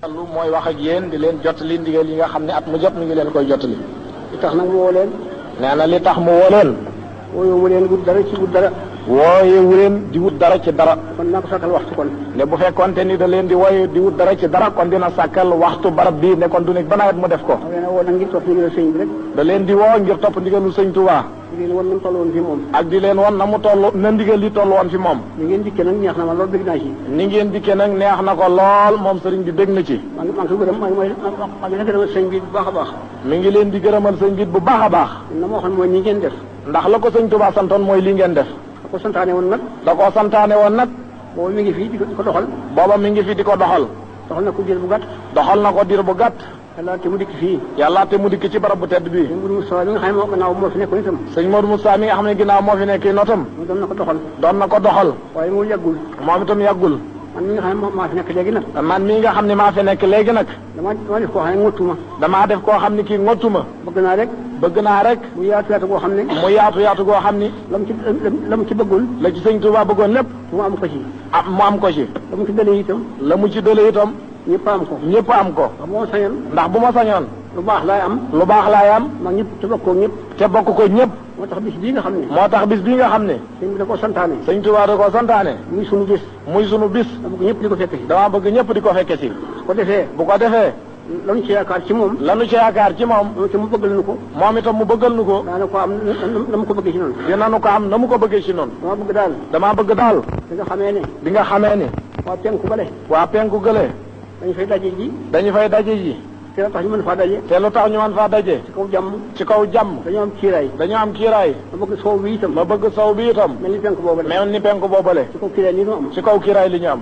lu mooy wax ak yéen di leen jottali ndigal yi nga xam ne at mu jot mi ngi leen koy jottali. li tax nag mu woo leen. nee na li tax mu woo leen. wooyewu leen wut dara ci wut dara. wooyewu leen di wut dara ci dara. kon naa ko sàkkal waxtu kon. ne bu fekkonte ni da leen di wooye di wut dara ci dara kon dina sàkkal waxtu barab bii ne kon du nekk ba nawet mu def ko. da leen a woo nag ngir topp ndigalu sëñ bi rek. da leen di woo ngir topp ndigalu sëñ Tuubaa. di leen wan na mu toll woon fi moom. ak di leen wan na mu toll na ndigal li toll woon fi moom. ni ngeen dikkee nag neex na ma lool bëgg naa ci. ni ngeen dikkee nag neex na ko lool moom sëriñ bi bég na ci. maa ngi ko gërëm maa ngi gërëmal sëñ bi bu baax a baax. mi ngi leen di gërëmal sëñ bi bu baax a baax. na ma waxoon mooy nii ngeen def. ndax la ko sëñ Tuubaa santoon mooy lii ngeen def. da ko santaane woon nag. da koo santaane woon nag. booba mi ngi fii di ko doxal. booba mi ngi fi di ko doxal. doxal na ko diir bu gàtt. doxal na ko diir bu gàtt. yàlla te mu dikk fii. yàlla te mu dikk ci barab bu tedd bii. sëñ Modou Moustapha mi nga xam ne moo gannaaw moo fi nekkoon itam. sëñ Modou Moustapha mi nga xam ne ginnaaw moo fi nekk notam. doon na ko doxal. doon na ko doxal. waaye moom yàggul. moom itam yàggul. man mi nga xam ne maa fi nekk léegi nag. man mii nga xam ne maa fi nekk léegi nag. damaa def koo xam ne ngottuma. damaa def koo xam ne kii ngottuma. bëgg naa rek. bëgg naa rek. mu yaatu yaatu goo xam ne. mu yaatu yaatu goo xam ni. la mu ci bëggoon. la ci sëñ Tuubaa bëggoon lépp. mu am ko ci. mu am ko ci. la mu ci dëlee itam. la mu ci dëlee itam. ñëpp am ko. ñëpp am ko. ndax bu ma sañoon. ndax bu ma sañoon. lu baax laay am. lu baax laay am. mag ñëpp te bokkoo ñëpp. te bokk ko ñëpp. moo tax bis bii nga xam ne. moo tax bis bii nga xam ne. sëñ bi da koo santaane. sëñ Tuubaa da koo santaane. muy sunu bis. muy sunu bis. dama bëgg ñëpp di ko fekke si. dama bëgg ñëpp di ko fekke si. su ko defee. bu ko defee. lanu ci yaakaar ci moom. lanu ci yaakaar ci moom. moom itam mu bëggal nu ko. moom itam mu bëggal nu ko. daana ko am na mu ko bëggee ci noonu. dinañu ko am na mu ko bëggee ci noonu. dama bëgg daal. damaa bëgg daal. bi nga xamee ne. bi nga xamee ni. waa penku bale. waa penku gële. dañu fay daje ji. dañu fay daje ji. te lu tax ñu mën faa daje. te lu tax ñu mën faa daje. ci kaw jàmm. ci kaw jàmm. dañoo am kiiraay. dañoo am kiiraay. ma bëgg soow bi itam. ma bëgg sow bi itam. mel ni penku boobale. mel ni penku boobale. ci kaw kiiraay li ñu am. ci kaw kiiraay li ñu am.